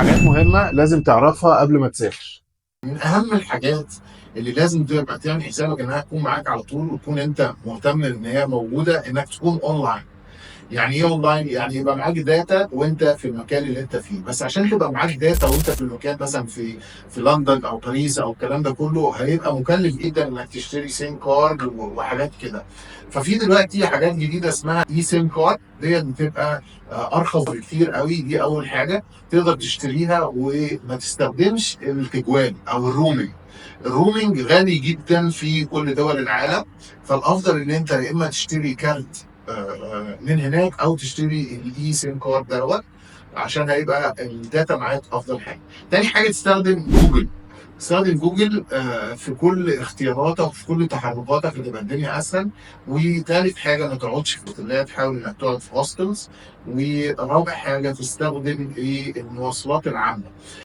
حاجات مهمة لازم تعرفها قبل ما تسافر. من أهم الحاجات اللي لازم تبقى تعمل حسابك إنها تكون معاك على طول وتكون أنت مهتم إن هي موجودة، إنك تكون أونلاين. يعني ايه اونلاين؟ يعني يبقى معاك data وانت في المكان اللي انت فيه، بس عشان تبقى معاك data وانت في المكان مثلا في لندن او باريس او الكلام ده كله، هيبقى مكلف جدا انك تشتري SIM card وحاجات كده. ففي دلوقتي حاجات جديدة اسمها eSIM card، ديت بتبقى ارخص بكتير قوي. دي اول حاجة تقدر تشتريها وما تستخدمش التجوال او ال roaming. ال roaming غالي جدا في كل دول العالم، فالافضل ان انت يا اما تشتري كارت من هناك او تشتري ال eSIM card دوت، عشان هيبقى ال data معاك افضل حاجه. تاني حاجة تستخدم جوجل. تستخدم جوجل في كل اختياراتك وفي كل تحركاتك، هتبقى الدنيا اسهل. وتالت حاجة ما تقعدش في اوتيلات، حاول انك تقعد في hostels. ورابع حاجة تستخدم ايه؟ المواصلات العامه.